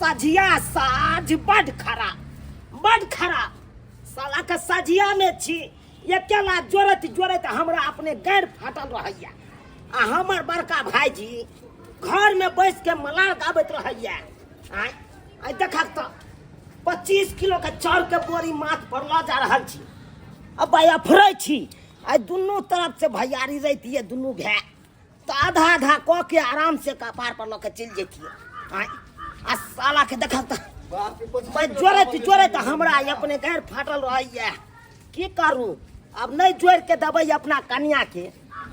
सझिया साझ बड खराब, बड खराब। साला के सझिया में छी, अकेला जोड़ैत जोड़ैत हमरा अपने गैर फाटल रहैया, आ हमर बड़का भाईजी घर में बैस के मलार गाबैत रहैया। आय आइ देखक तऽ 25 किलो के चाउर के बोरी माथ पर लऽ जा रहल छी। अब भाई अफरै छी, आइ दुनू तरफ से भैयारी रहितियै दुनू भाय तऽ आधा आधा कऽ के आराम से कपार पर लऽ के चलि जैतियै। आँय आ साला के देखब तऽ भाई जोड़ैत जोड़ैत हमरा अपने गैर फाटल रहैया। की करू अब, नहि जोड़ि के देबै अपना कनिया के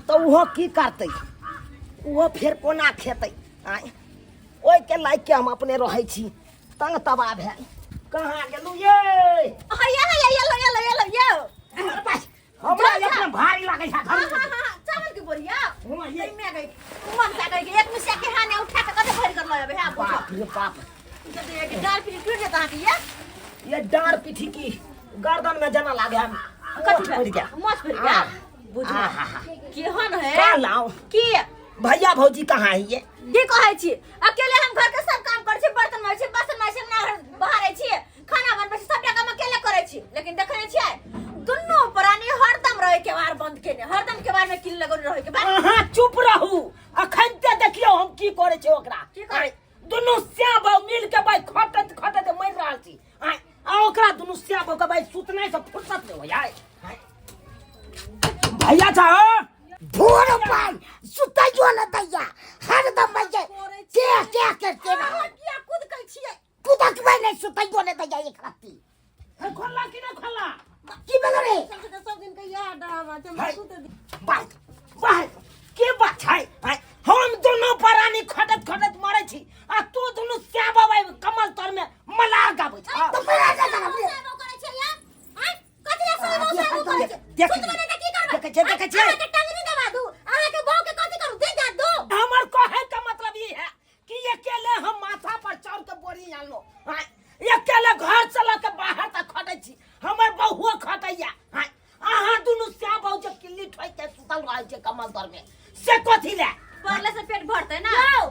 तऽ ओहो की करतै, ओहो फेर कोना खेतै। आँय ओहिके लायक के हम अपने रहै छी तंग तबाह भेल। कहाँ गेलू ये? हैया हैया ये लो ये लो ये लो ये। अरे भाई, हमरा अपने भारी लागै छै। हाँ हाँ हाँ, चावल के बोरिया। हाँ, ये। में गई मन का गई एक मिसिया के हाने उठा के कते भर कर लबे है। बाप रे बाप, जब ये डाल पीठी टूट जाता है ये। ये डार पीठी की गर्दन में जना लागे हम कथी पड़ गया, मछ पड़ गया। हाँ। बुझ हाँ, हाँ, हाँ। केहन है का लाओ की भैया भौजी कहाँ है ये? की कहै छी, अकेले हम घर के सब काम करै छी, बर्तन माजै छी, बासन माजै छी, अंगना बहारै छी, खाना बनबै छी, सबटा काम अकेले करै छी। लेकिन देखै नहि छियै दुनू प्राणी हरदम रहै केवाड़ बंद केने, हरदम केवाड़ में किल लगौने रहै के बात। अहाँ चुप रहू, अखन ते देखियौ हम की करै छी ओकरा। की करै? दुनू श्याम बाबू मिल के भाई खटत खटत मरि रहल छी। आँय, आ ओकरा दुनू श्याम बाबू के भाई सुतनाइ से फुर्सत नहि होइया। आँय। भैया छौ भोर पाई सुतैयो न दैया, हरदम भैया के के करते रह। किया कूद कै छियै? कुदकबै नहि, सुतैयो न दैया एक रत्ती। हे, खोलला कि नहि खोलला? की भेलो रे? सब दिन के याद आवा छै। है। सुत बात बात के बात छै? आँय, हम दुनू प्राणी खटत खटत मरै छी आ तू दुनू श्याम बाबा कमल तर में मलार गाबै छ। तऽ फेर आ जा रे। करै छियै यार? आँय, कथी ला सोइबो सोइबो करै छियै? देख सुतबै नहि तऽ की करबै? देखै छियै, देखै छियै। अहाँके टंगनी दबा दू, अहाँके बहू के कथी करू, दे जा दू। हमर कहे के मतलब ई है कि अकेले हम माथा पर चाउर के बोरी आनलो। आँय, अकेले घर से लऽ के बाहर तक खटै छी, हमर बहुओ खटैया। आँय, अहाँ दुनू श्याम बहु जे किल्ली ठोकि के सुतल रहै छै कमल तर में, से कथी ले? पढ़ले से पेट भरतै ना। यौ,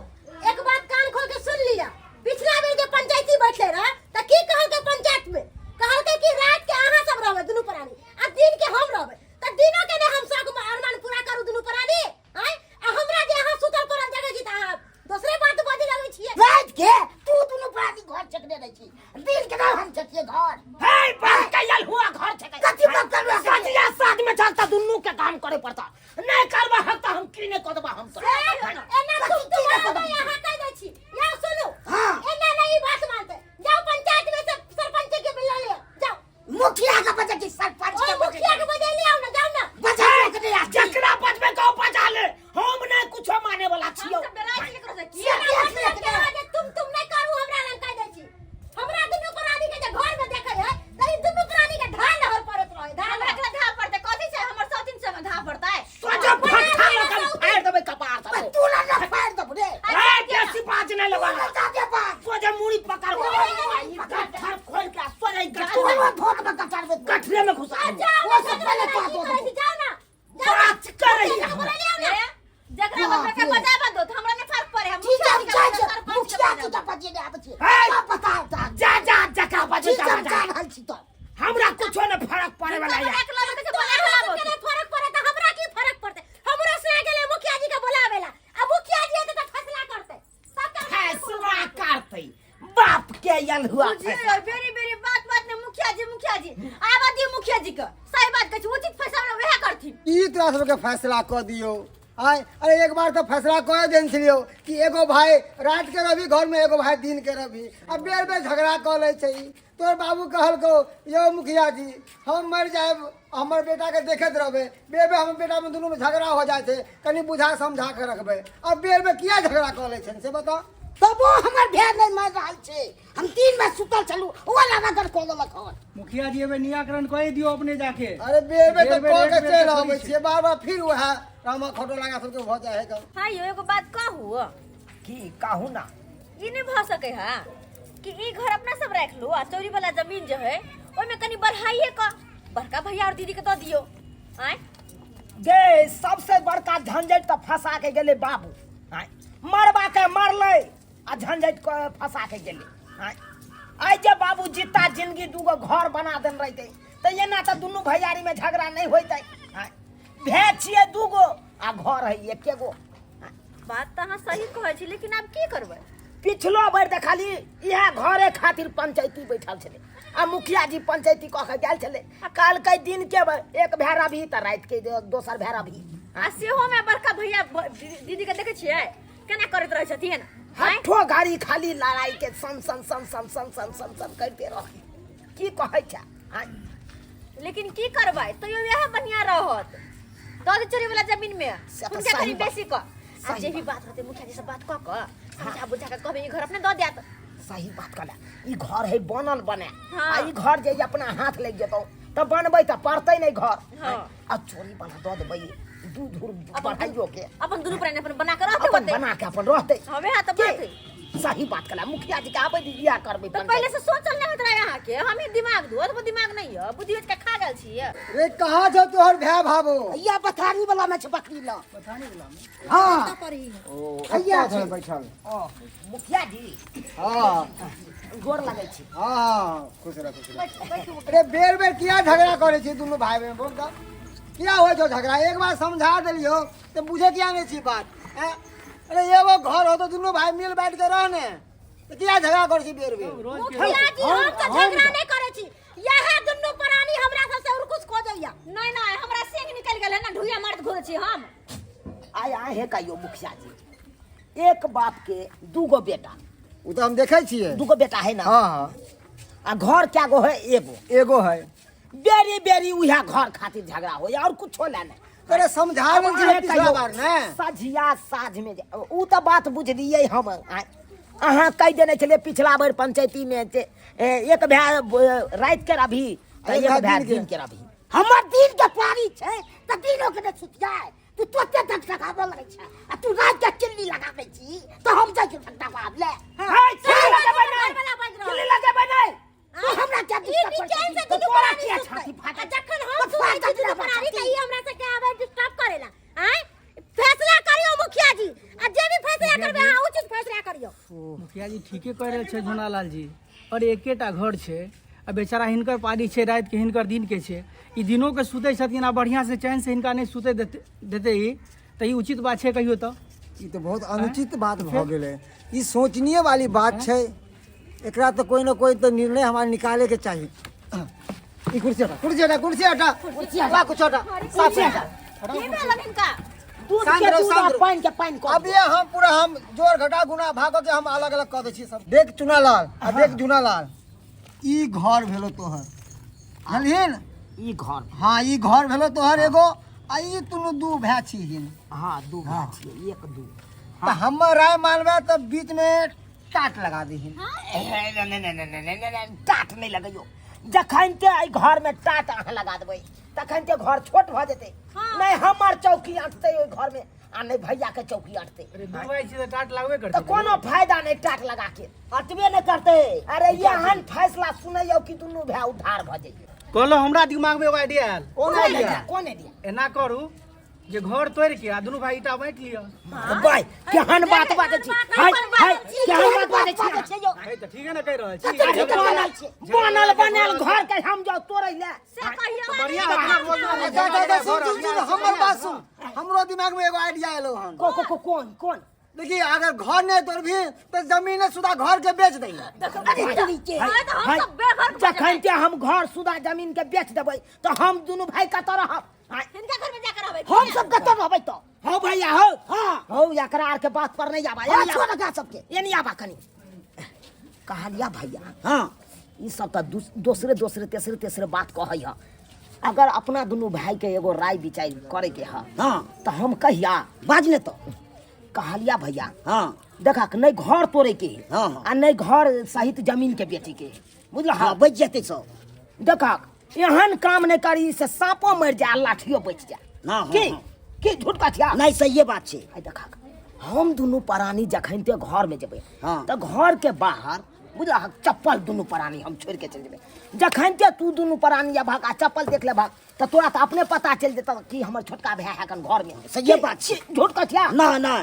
एक बात कान खोल के सुन लिया, पिछला बेर जे पंचायती बैठले रहे त की कहलकै पंचायत में? कहलकै कि रात के अहाँ सब रहबै दुनू प्राणी आ दिन के हम रहबै। त दिनो के ने हम शौक अरमान पूरा करू दुनू प्राणी? आँय, आ हमरा जे अहाँ सुतल पड़ल जगह छी त अहाँ दोसरे बात बजै लगै छियै। रात के तू दुनू प्राणी घर छकने रहै छी, दिन के ना हम छकिए घर। हे, बात कैल हुआ घर छकै। कथी बात करबै? सजिया साथ में चलता दुनू के काम करे पड़ता, नहीं करबा हक त हम की नहीं कर देबा हम तो। एना तुम तुम यहाँ कह दै छी। यौ सुनू। हाँ। एना नहीं बात मानते, जाओ पंचायत में से सरपंच के बुला लियो, जाओ। मुखिया के बजे कि सरपंच ओए के बजे? मुखिया के बजे ले आओ ना, जाओ ना। बजे के नहीं आती। जकरा बजबे को बजा ले, हम नहीं कुछो माने वाला हम छियो। सब डराइ छी केकरो से की? एना मतलब के रहे जे तुम नहीं करू, हमरा लग कह दै छी। हमरा दुनू प्राणी के जे घर में देखै है त ई दुनू प्राणी के धान नहर पड़त रहे, धान। हमरा के धा पड़तै कथी छै? हमर सौतीन से धा पड़तै। सोझे फट्ठा लगन फाड़ देबै कपार से। तू ना ना फाड़ देबो रे। ए, बेसी बाज नहीं तू लगाना। ना जादे बाज। सोझे मुड़ी पकड़ के गट्ठर खोल के सोझे तू गट्ठर ना भोट में कटार में गठरे में घुसा देबो। जाओ वो ना, सब पहले की कह दो। करै छी, जाओ ना, जाओ ना। बात कर रही है। बोला ले आओ ना। ए, जकरा बच्चा के बजाबा दो त हमरा नहि फर्क पड़े। हम ठीक मुखिया है, जी के जाइ बजाब, छै सरपंच के मुखिया जी बजाब। के बजे ने आबै छै। हे! सब बताओ ता। जा जा जकरा बजे ठीक जा हम बजा। जा रहल छी तो। हमरा कुछो न फर्क पड़े वाला जिनका है। बजा के लाबै छै, तो बजा के अहाँ लाबो। सबके नहि फरक पड़े तऽ हमरा की फरक पड़तै? हमरो से गेलै मुखिया जी के बोलाबेला, आ मुखिया जी एतै तऽ फैसला करतै सबटा। फैसला करतै बाप के यल हुआ। बुझियौ, बेरी बेरी बात बात में मुखिया जी मुखिया जी आबा दियौ। मुखिया जी के सही बात कहै छी, उचित फैसला वएह करथिन। ई तोरा सबके फैसला कऽ दियौ। आय अरे, एक बार तऽ फैसला कऽ देने छलियौ कि एगो भाई रात के रहबी घर में, एगो भाई दिन के रहबी। आ बेर बेर झगड़ा कऽ लै छै ई। तोहर बाबू कहलकौ, यौ मुखिया जी, हम मरि जायब, हमर बेटाके देखैत रहबै, बेर बेर हमर बेटामे दुनूमे झगड़ा हो जाइ छै, कनि बुझा समझा के रखबै। आ बेर बेर किया झगड़ा कऽ लै छै से बताउ। तबो हमर भेड़ नहि मरि रहल छै। हम दिन में सुतल छलू, ओ वाला रगड़ कऽ देलक हन। मुखिया जी, एबे निराकरण कऽ दियौ अपने जाके। अरे बेर बेर तऽ बेर बेर कऽ के एक बेर चलि तऽ अबै थोड़ी छै। छियै, बार बार फिर उएह रामा खोटो लगा सबके भऽ जाइ है कम। हाँ यौ, एगो बात कहू? की कहू ना। ई नहि भऽ सकै है कि ई घर अपना सब राखि लू आ चोरी वाला जमीन जे है ओहिमे कनि बढ़ाइए कऽ बड़का भैया और दीदी के दऽ दियौ? आँय गे, सबसे बड़का झंझट तऽ फंसा के गेलै बाबू। आँय, मरबा के मरलै आ झंझट के फंसा के गेलै। आँय, आइ जे बाबू जीता जिंदगी दूगो घर बना देन रहितै तऽ एना तऽ दुनू भैयारीमे झगड़ा नहि होइतै। आँय, भे छियै दूगो आ घर है एके गो। बात तऽ अहाँ सही कहै छी, लेकिन आब की करबै? पिछलो बेर देखली इएह घरे खातिर पंचायती बैठल छलै आ मुखिया जी पंचायती कऽ के गेल छलै, आ कहलकै दिन के एक भाय रही तऽ राति के दोसर भाय रही। आ सेहो में बड़का भैया दीदी के देखै छियै केना करैत रहै छथिन? हठो घड़ी खाली लड़ाई के सन सन सन सन सन सन सन सन करते रहे। की कहै छै? आँय? लेकिन की करबै, तैयो इएह बढ़िया रहत दऽ दे चोरी वाला जमीन में से तऽ हुनका सही कनि बात। बेसी कऽ आ सही जे भी बात रहतै मुखिया जी से बात कऽ कऽ समझा बुझा कऽ कहबै, ई घर अपने दऽ देत। सही बात कहला, ई घर है बनल बने। हाँ। आ ई घर जे अपना हाथ लागि जेतौ तऽ बनबै तऽ पड़तै नहि घर। हाँ। आ चोरी वाला दऽ देबै दू धूर बढ़ाइयो के अपन दुनू प्राणी अपन बना के रहते अपन होते बना के अपन रहते। हवे हाँ तऽ के? बात है। सही बात कहला, मुखिया जी के आबै दिया करबै। तऽ पहिले से सोचल नहि होइत रहे अहाँके, हम ही दिमाग दू, ओतबो दिमाग नहि यऽ, बुद्धि के खा गेल छियै। रे कहाँ छौ तोहर भाय भाबो? या पथारी वाला में छै बकरी ल। पथारी वाला में? हाँ। ओ हैया ओतऽ छै। छै बैठल। मुखिया जी। हाँ। गोर लगै छी। हाँ, खुश रह खुश रह। अरे बेर बेर किया झगड़ा करै छी दुनू भाई बहन, बोल तऽ किया होइ छौ झगड़ा? एक बार समझा देलियौ तऽ बुझे किया नहि छी बात? हैं? अरे एगो घर हो तो दुनू भाई मिल बैठ के रहने, तऽ किया झगड़ा करै छी बेर बेर? रोज के मुखिया जी, हम तऽ झगड़ा नहि करै छी, यह दुनू प्राणी हमरा सबसे और कुछ खोजैया। नहीं नहीं, हमरा सिंह निकल गेल है ना, ढुइया मारत घुरै छी हम। आय आय हे कहियो मुखिया जी, एक बाप के दूगो बेटा। ओ तऽ हम देखै छियै। दूगो बेटा है ना? हाँ हाँ। आ घर क्या गो है? एगो। एगो है। बेरी बेरी उहे घर खातिर झगड़ा होय और कुछो ला नहीं। अरे समझा अब देल अहें छियै पिछला कहियौ, बार ने। सझिया साँझ में ऊ तऽ बात बुझलियै हम। अहाँ कहि देने छलियै पिछला बेर पंचायती में जे, एक भाय राति के रभी तऽ एक एक भाय भाय दिन के। दिन के रभी। हमर दिन के पारी छै तऽ दिनो के नहि सुतियै, तू तोते धकधकाबऽ लगै छै आ तू राति के चिल्ली लगाबै छी तऽ हम जाइ छी धकधकाब ले। हे, चिल्ली लगेबै नहि, वाला बाजि रहल। चिल्ली लगेबै नहि। तू हमरा क्या ई डिस्टर्ब करै निचैन से छी? दुनू तोरा प्राणी किया सुतै। छाती फाटै? आ जखन हम तो सुतै छी फाटत दुनू ना प्राणी छाती। तऽ ई हमरा से के आबै डिस्टर्ब करेला। आँय, फैसला करियौ मुखिया जी, आ जे भी फैसला करबै अहाँ उचित फैसला करियौ। मुखिया जी ठीके कहि रहल छै झुनालाल जी, और एकेटा घर छै आ बेचारा हिनकर पारी छै राति के, हिनकर दिन के छै। ई दिनो के सुतै छथिन आ बढ़िया से चैन से हिनका नहि सुतै देतै ई, तऽ ई उचित बात छै कहियो तऽ? ई तऽ बहुत अनुचित बात भऽ गेलै, ई सोचनीय वाली बात छै। एकरा तऽ कोई न कोई तऽ निर्णय हमरा निकाले के चाही। ई कुर्सी हटा, कुर्सी हटा, कुर्सी हटा, कुर्सी हटा, कुछ हटा, साफ हटा। की भेलन हिनका? दूध शांत के रहो, दूध शांत आ रहो। पानि के पानि कऽ अब ये हम पूरा हम जोर घटा गुना भाग के हम अलग अलग कऽ दै छी सब। देख चुनालाल आ देख जुनालाल, ई घर भेलो तोहर, जानलिही? ई घर। हाँ, ई घर भेलो तोहर एगो, आ ई दुनू दू भाय छीहिन। हाँ, दू भाय छियै, एक दू। तऽ हमर राय मानबै तऽ बीच में टाट लगा दीहिन। ए, नहि, नहि, नहि, नहि, नहि, नहि, टाट नहि लगैयौ। जखन ते एहि घर में टाट अहाँ लगा देबै तखन ते घर छोट भऽ जेतै। नहि हमर चौकी अटतै ओहि घर में आ नहि भैया के चौकी अटतै। अरे दू भाई छी तऽ टाट लागबे तऽ करतै। कोनो फायदा नहि टाट लगा के, अटबे नहि करतै। अरे एहन फैसला सुनैयौ कि दुनू भाय उद्धार भऽ जइयै। कहलहुँ हमरा दिमाग में एगो आइडिया आयल। कोन आइडिया? कोन आइडिया? एना करू जे घर तोड़ि के आ दुनू भाई ईटा बाँटि लिअ। भाई केहन बात बाजै छी, हाय हाय, केहन बात बाजै छी यौ? हे तऽ ठीके ने कहि रहल छी। अरे बनल बनल घर के हम जाउ तोड़ै ले? से कहियौ। बढ़िया होत ना रोज रोज। अच्छा अच्छा अच्छा, सुन सुन सुन, हमर बात सुन, हमरो दिमाग में एगो आइडिया एलो हन। को को को कोन कोन? देखिए, अगर घर नहीं तोड़बी तो जमीन सुधा घर के बेच दही। अरे तोरी के। हाँ, तऽ हम सब बेघर भऽ जखन के हम घर सुधा जमीन के बेच देबै तऽ हम दुनू भाई कतऽ रहब? आँय? हिनका घर में जाकर रहबै। हम सब कतऽ रहबै तऽ? हौ भैया हौ। हाँ। हौ, एकरा आर के बात पर नहीं आबा। हाँ, छोड़ एकरा सबके। एनी आबा कनी। कहलिया भैया। हाँ। ई सब तऽ दोसरे दोसरे तेसरे तेसरे बात कहै है। अगर अपना दुनू भाई के एगो राय विचार करे के है, हाँ, तऽ हम कहिया बाज ने तो। कहलिया भैया। हाँ। देखा नहीं घर तोड़े के है, हाँ, हाँ। आ नहीं घर सहित जमीन के बेचे के है, बुझल? हाँ, बच जेतै सब। देखा एहन काम नहीं करी से साँपो मरि जाए लाठियो बचि जाए। हाँ, हाँ, की हाँ। की झूठ कथिया? नहीं, सहिए बात छै। आइ देखा हम दुनू प्राणी जखन ते घर में जेबै, हाँ। तऽ घर के बाहर बुझल चप्पल दुनू प्राणी हम छोड़ि के चलि जेबै। जखन ते तू दुनू प्राणी अबहक आ चप्पल देख लेबहक तऽ तोरा तऽ अपने पता चलि जेतौ कि हमर छोटका भाय है कन घर में। सहिए की? बात छै। झूठ कथिया? ना, ना।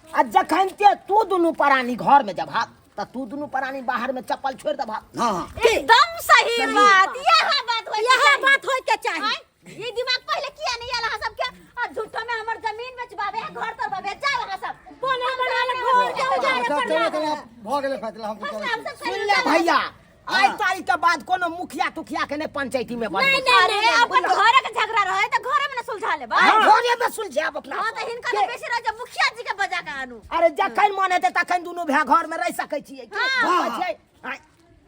आ जखन ते तू दुनू प्राणी घर में जबहक तऽ तू दुनू प्राणी बाहर में चप्पल छोड़ि देबह। हाँ। एकदम सही बात, यह बात होय, यह बात होय के चाही। आय, ये दिमाग पहले किया नहीं आला अहाँ सबके? आ झूठो में हमर जमीन बेचबाबे है, घर तरबाबे है, जाओ अहाँ सब बना बना ले घर के उजाड़े अच्छा पर चलो लागल। चलो, भऽ गेलै फैसला, हम फैसला हम सब सुन ले भैया, आइ तारीख के बाद कोनो मुखिया तुखिया के नहीं पंचायती में बजबै। नहीं, नहीं, अरे नहीं, अपन घरे के झगड़ा रहे त घरे में न सुलझा लेबै। हाँ, घरे में सुलझायब अपना। हां, त हिनका त बेसी रह, जब मुखिया जी के बजा के आनू। अरे जखन मन हेतै तखन दुनू भाय घर में रहि सकै छियै की? हाँ। कहै छियै, आँय,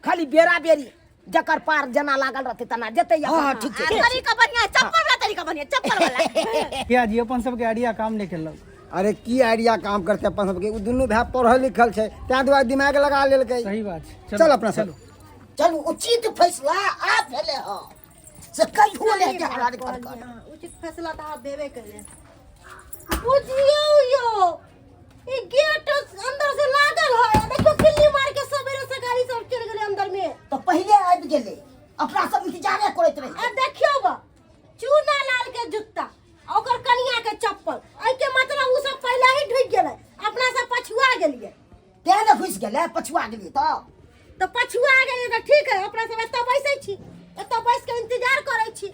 खाली बेरा बेरी जकर पार जेना लागल रहतै तेना जेतै अपन। हाँ, ठीक छै। आ तरीका बढ़िया, चप्पल वाला तरीका बढ़िया, चप्पल वाला। किया जी अपन सबके आइडिया काम नहि केलक? अरे की आइडिया काम करते अपन सबके, उ दुनू भाय पढ़ल लिखल छै, ताहि दुआरे दिमाग लगा लेलकै। सही बात छै। चल अपना सब। चलू, उचित फैसला आब भेलै हँ से कहियो नहि हेतै हरान कर कर। हाँ, उचित फैसला तऽ आब भेबे केलै। बुझियौ यौ, ई गेट अंदर से लागल है, देखियौ किल्ली मार के सवेरे से गाड़ी सब चलि गेलै अंदर में। तऽ पहिले आबि गेलै, अपना सब इंतजारे करैत रही। आ देखियौ बा, चूना लाल के जूता आ ओकर कनिया के चप्पल, एहिके मतलब उ सब पहिले ही ढुकि गेलै, अपना सब पछुआ गेलियै। तें ने घुसि गेलै, पछुआ गेलियै तऽ। तऽ पछुआ गेलियै तऽ ठीक है, अपना सब एतऽ बैसै छी, एतऽ बैस के इंतजार करै छी।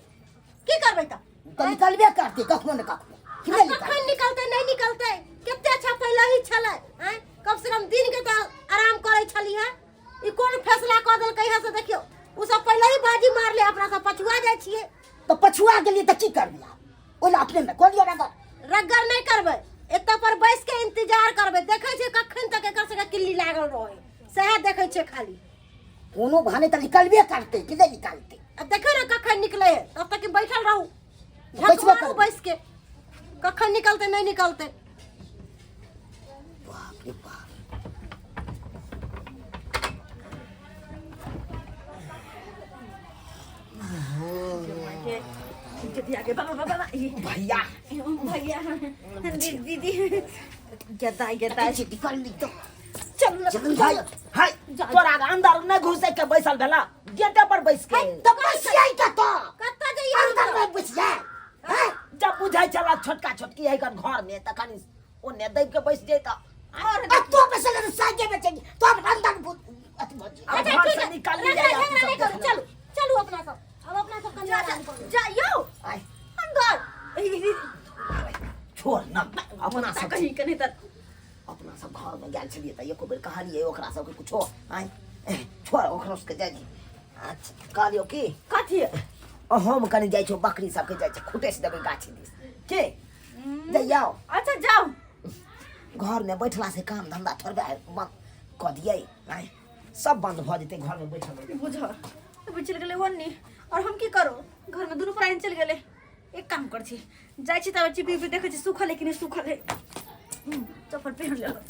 की करबै तऽ? तऽ निकलबे करतै कखनो ने कखनो कि नहि निकलतै? कखन निकलतै, नहि निकलतै? कते अच्छा पहिले ही छलै। आँय, कम से कम दिन के तऽ आराम करै छलियै। ई कोन फैसला कऽ देलकै है से देखियौ, उ सब पहिले ही बाजी मारले, अपना सब पछुआ जाइ छियै। तऽ पछुआ गेलियै तऽ की करबै आब? ओहि लए अपने मे कऽ लिअ रगड़। रगड़ नहि करबै, एतऽ पर बैस के इंतजार करबै। देखै छियै कखन तक एकर सबके किल्ली लागल रहै, सएह देखै छियै खाली। कोनो बहाने तऽ निकलबे करतै कि नहि निकालतै? आ देखियौ ने कखन निकलै है, तब तक बैठल रहू, झक बैसबे मारू करबै। बैस के, कखन निकलतै नहि निकलतै। बाप रे बाप। दीदी आगे, बाबा बाबा ये भैया, भैया, दीदी गेता गेता। देखै छियै, निकल तो। चल। चल भाई। हाय, तोरा अंदर नहि घुसै के बैसल भेला गेटे पर बैस के? तऽ बैसियै कतऽ? कतऽ जइयै? अंदर मे बैसियै हैं? जब बुझाइ छला छोटका छोटकी है घर में तखन ओने दबि के बैस जैता। आ तो बैसल तऽ सागे में चलि तो हम अंदर अथी भऽ जइयै। आब अच्छा घर ठीक से है, निकाल रगड़ लियै। झगड़ा नहि करू, चलू चलू अपना सब, अब अपना सब कनि आराम करू। जा यौ। आय। अंदर छोड़ न, अपना सब कहीं के नहीं तऽ। अपना सब घर में गेल छलियै तऽ एको बेर कहलियै ओकरा सबके कुछो? आँय, छोड़, ओकरो सबके जाइ दी। अच्छा कहलियौ की? कथी? हम कनि जाइ छौ, बकरी सबके जाइ छै खुटैस देबै गाछी दिस के जइयौ। अच्छा जाउ। घर में बैठला से काम धंधा थोड़बे बंद कऽ दियै? आँय, सब बंद भऽ जेतै घर में बैठल रहबै। बुझ तो चलि गेलै ओन्नी और हम की करू? घर में दुनू प्राणी चलि गेलै। एक काम कर छी, जाइ छी तब चिपी उपी देखै छी सूखल है कि नहि सूखल है। चप्पल पहिर लेलहुँ,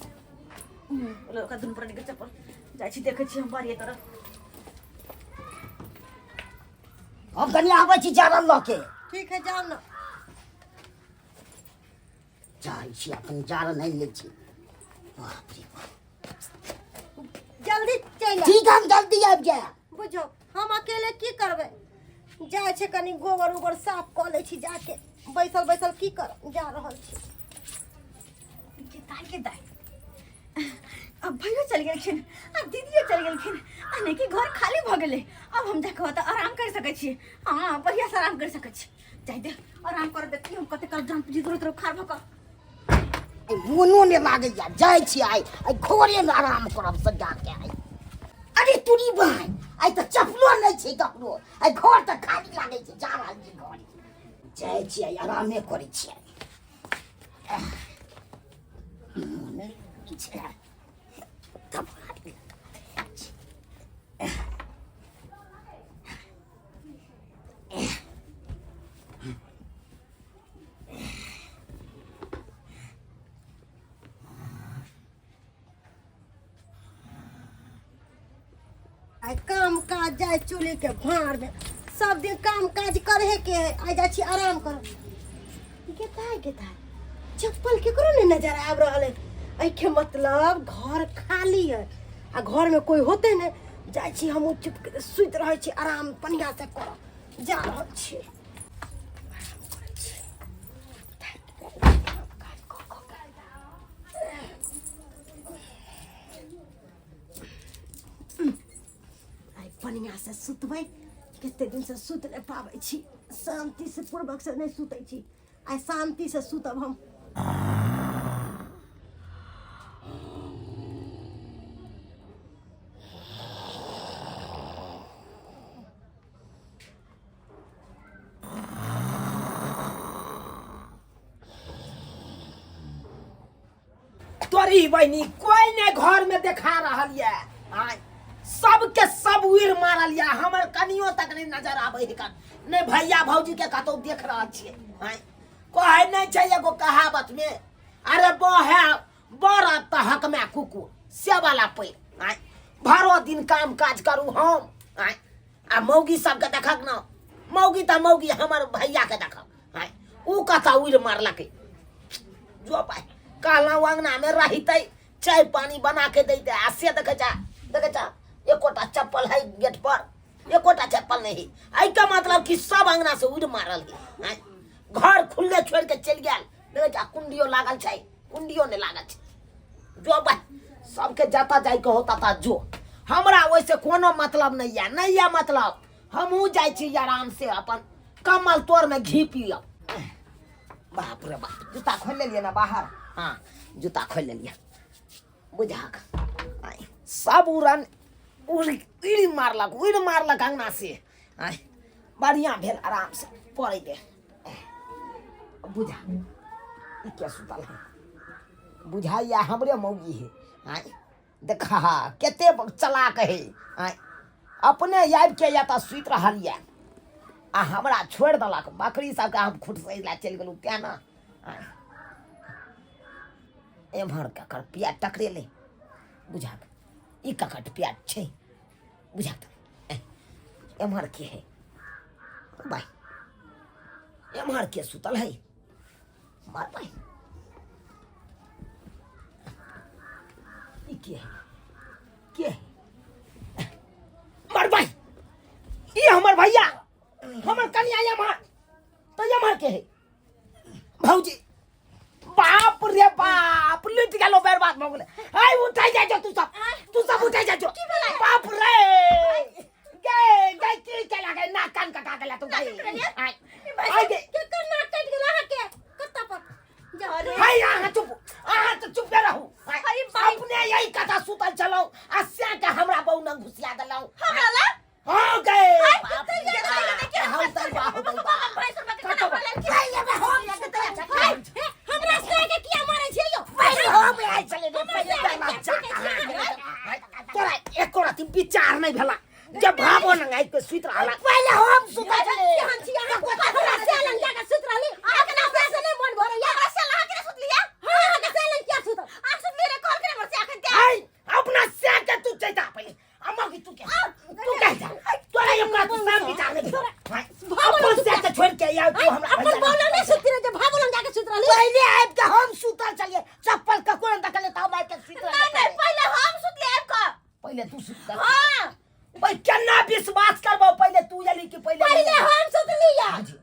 ओकरा दुनू प्राणी के चप्पल। जाइ छी, देखै छी हम बाड़िए तरफ। हम कनि आबै छी जारन लऽ के। ठीक है, जाउ ने। जाइ छी, अपन जारन आनि लै छी। बाप रे बाप। जल्दी चलि आउ। ठीक है, हम जल्दी आबि जायब। बुझो हम अकेले की करबै? जाइ छै कनि गोबर उबर साफ कऽ लै छी जाके, बैसल बैसल की करब? जा रहल छी। के दाइ, के दाइ, अब भैयो चलि गेलखिन आ दीदियो चलि गेलखिन, आ नहि कि घर खाली भऽ गेलै। अब हम जाके ओतऽ आराम करि सकै छी। हँ, बढ़िआँसँ आराम करि सकै छी। जाइ दे, आराम कर। देखी हम कते काल जान पूजी तरह खार भऽ कऽ। आइ मोनो नहि लागैया, जाइ छी आइ, आइ घरेमे आराम करब सब जाके आइ। अरे तुरी भाय, आइ तऽ चप्पलो नहि छै ककरो, आइ घर तऽ खाली लागै छै। जा रहल छी घर, जाइ छी, आइ आरामे करै छी आइ। मोने छै तब। आइ काम काज जाइ चूल्ही के भाड़ में, सब दिन काम काज करे के है, आइ जाइ छी आराम कर। गेताय गेताय, चप्पल केकरो नहीं नजर आबि रहल है। एहिके मतलब घर खाली है आ घर में कोई होते नहीं। जाइ छी हम चुप सुति रहै छी, आराम बढ़िया से करब। जा रहल छी, आराम करै छी। थाकि गेल छी काम काज कऽ कऽ के। कनिया से सुतबै कते दिन से सुत नहि पाबै छी शांति से पूर्वक से नहि सुतै छी आइ शांति से सुतब हम। तोरी बहिनी कोई ने घर में देखा रहल ये आय सबके सब उड़ मारल ये हमर कनियो तक नहीं नजर आबै है ने भैया भौजी के कतौ देख रहल छियै। आय कहै नहीं छै एगो कहावत में अरे बहे बड़ तहक में कुकुर से वाला पैर। आय भरो दिन काम काज करू हम। आय आ मौगी सबके देखक न मौगी त मौगी हमर भैया के देखक। आय ऊ कतऽ उड़ि मारलकै जो भाई कहलहुँ अंगना में रहितै चाय पानी बना के दैतै आ से देखै जा देखै जा एकोटा चप्पल है गेट पर एकोटा चप्पल नहीं है। एहिके मतलब कि सब अंगना से उड़ि मारल है। आँय, घर खुलले छोड़ के चलि गेल देखै जा कुंडियो लागल छै कुंडियो नहीं लागल छै। जो भाई सबके जता जाइके हो तता जो हमरा ओहिसे कोनो मतलब नहीं है नहीं है मतलब हमहूँ जाइ छी आराम से अपन कमल तोर में घी पियब। बाप रे बाप जूता खोल लेलियै ना बाहर। हाँ जूता खोल लेलियै बुझाक सब उड़न उड़ मारलक उड़ मारलक अंगना से। आय बढ़िया भेल आराम से पड़ै दे बुझा ई के सुतल है बुझाइया हमरे मौगी है। आय देखा कते चलाक है। आय अपने आबि के या तऽ सुति रहल यऽ आ हमरा छोड़ि देलक बकरी सबके हम खुटसै लए चलि गेलहुँ तेँ ने। आय एम्हर ककर पिया टकरेलै बुझा ई ककर पिया छै बुझा एम्हर के है भाई एम्हर के सुतल है मार भाई ई के है के है मार भाई ई हमर भैया हमर कनिया एम्हर तो एम्हर के है भौजी। बाप रे बाप लुटि गेलो बर्बाद भऽ गेलै। आइ उठै जाइ जो तू सब उठै जाइ जो। बाप रे गे गे की केला गे नाक कान कटा गेला तू गई। आइ आइ गे केकर नाक कटि गेल अहाँके कत्ता पर हाय अहाँ चुप अहाँ तऽ चुप रहू। अपने यही कथा सुतल छलहुँ आ से के हमरा बहु नंग घुसिया देलहुँ। हमरा ला हाँ गए बाप रे, हम तऽ बाप रे बाप। हमरा से के किया मारै छियै यौ? पहिले हम आयल छलियै रे, पहिले दरवाजा कहाँ गेलै? तोरा एको रति विचार नहि भेला जब भाबो नंग आबि के सुति रहला। पहिले हम सुतल छलियै। केहन छी अहाँ? हमरा से लग जाके सुति रहली। अहाँके ना से नहि मन भरैया। हमरा से अहाँ केना सुतलियै? हँ, अहाँके से लग किया सुतल? अहाँ सुतलियै रे, कहल केना हमर से अखन के? आइ, अपना से के तू चैता पहिले। अम्मा की तू के? तू के जा? तोरा एको रति सब विचार नहि भेला। अपन से के छोड़ि के आउ तू हमरा अपन भैया बोलो नहि सुति रहे, जे भाबो लग जाके सुति रहली। पहिले आबि के हम सुतल छलियै चप्पल ककरो नहि देखलियै तऽ हम आबि के सुति नहि, नहि, पहिले हम सुतलियै आबि कऽ। पहिले तू सुतल। हाँ। भाई केना विश्वास करबौ पहिले तू एली कि पहिले पहिले हम सुतलियै। हाँ जी।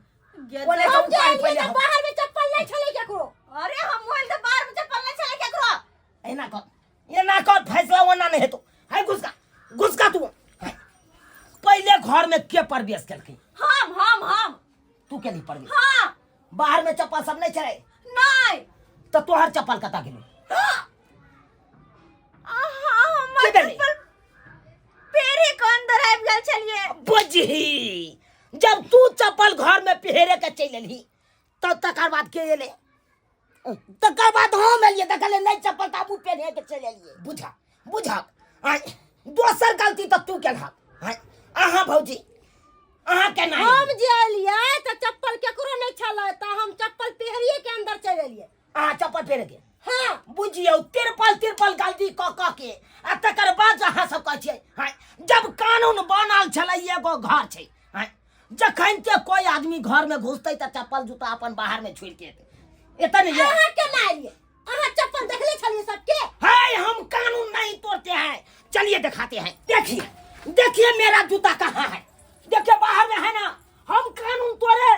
गे बोले हम तो जे पहिले एलियै तऽ हम। बाहर में चप्पल नहि छलै केकरो। अरे हम मोबाइल के बाहर में चप्पल नहि छलै केकरो। एना कर एना कर फैसला ओना नहि हेतौ। है घुसका घुसका तू। पहिले घर में के प्रवेश केलकै? हम हम हम। तू केली प्रवेश? हाँ। बाहर में चप्पल सब नहीं छलै? नहीं। तऽ तोहर चप्पल कतऽ गेलै? आहा, हमर के देलै? चप्पल पेरे के अंदर आबि गेल छलियै। बुझही जब तू चप्पल घर में पहिरे के चलि एलही तब तकर बाद के एलै? तकर बाद हम एलियै देखलियै नहि चप्पल तऽ हमहूँ पहिरे के चलि एलियै। बुझा बुझा आँय दोसर गलती तऽ तू केलहक। आँय अहाँ भौजी अहाँ केना हम एलियै? जे एलियै तऽ चप्पल केकरो नहि छलै तऽ हम चप्पल पहिरिये के अंदर चलि एलियै। अहाँ चप्पल पहिरे के? हाँ। बुझियौ तिरपल तिरपल गलती कऽ कऽ के आ तकर बाद अहाँ सब कहै छियै। आँय जब कानून बनल छलै एगो घर छै। आँय जखन के कोई आदमी घर में घुसतै तऽ चप्पल जूता अपन बाहर में छोड़ि के एतै। एतऽ नहि अहाँ केना एलियै? अहाँ चप्पल देखले छलियै सबके? है हम कानून नहीं तोड़ते हैं। चलिए दिखाते हैं। देखिए देखिए मेरा जूता कहाँ है। देखिए बाहर में है ना। हम कानून तोड़े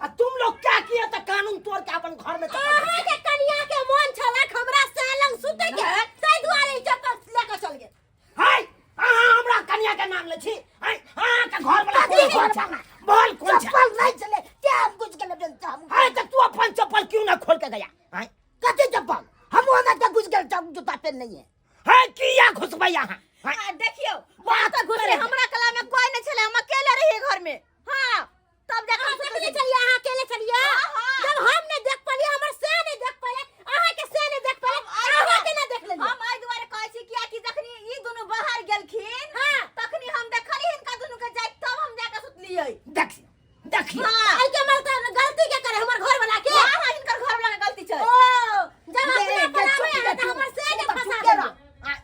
आ तुम लोग क्या किए तो कानून तोड़ के अपन घर में चप्पल अहाँ के कनिया के मन छलै हमरा से लंग सुतै के ताहि दुआरे ई चप्पल लऽ के चल गेल। है अहाँ हमरा कनिया के नाम ले छी? आँय, अहाँके घर वाला कोन घर छै? बोल कोन छै? चप्पल नहीं चले ते हम घुस गेल बेल हम। आँय, तऽ तू अपन चप्पल क्यों ना खोल के गया? आँय, कथी चप्पल? हम ओना के घुस गेल, जूता पेन नहीं है। है किया घुसबै अहाँ? आँय, आ, देखियौ, बात तऽ घुसले हमरा कला में कोई नहीं छले, हम अकेले रहिए घर में। हाँ, तब जाके हम अहाँ सुतल अकेले छी। छलियै, अहाँ अकेले छलियै। हाँ, हाँ। जब हम नहि देख पलियै, हमर से नहि देख पले, अहाँ के से नहि देख पले, अहाँ के ना देख लेलियै। हम एहि दुआरे कहै छी कियाकि जखनी ई दुनू बाहर गेलखिन, हाँ। तखनी हम देखली हिनका दुनू के जाइत, तब हम जाके सुतलियै। देखियौ, देखियौ। हाँ। एहि के मतलब गलती के करे हमर घर वाला के? हाँ, हाँ, हिनकर घर वाला के गलती छै। ओ जब गे, अपना गे, बनावे चुप है गे, त हमर से के चुप, फंसा चुप देलियै। रह। आँय,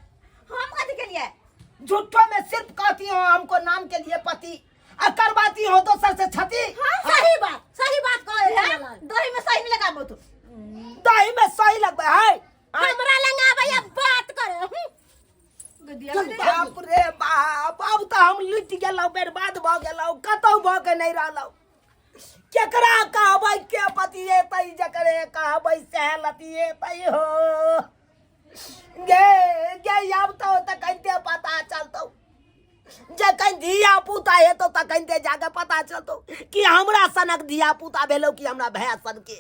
हम कथी केलियै? झूठो में सिर्फ कहती हो हमको नाम के लिए पति, आ करवाती हो दोसर से छति। हाँ, सही बात, सही बात कहे हैं? है। दही में सही नहीं लगाबो तू। दही में सही लगबे है। हमरा लंग आबै आ बात करे। हूँ। बाप रे बाप, अब तऽ हम लुटि गेलहुँ, बर्बाद भऽ गेलहुँ, कतहु भऽ के नहि रहलहुँ। केकरा कहबै, के पतिएतै, जकरे कहबै सएह लतिएतै हो। गे गे, आब तऽ ओतऽ कनिते पता चलतौ, जखन धिया पुता हेतौ तखन ते जाके पता चलतौ कि हमरा सनक धिया पुता भेलौ कि हमरा भाय सनके।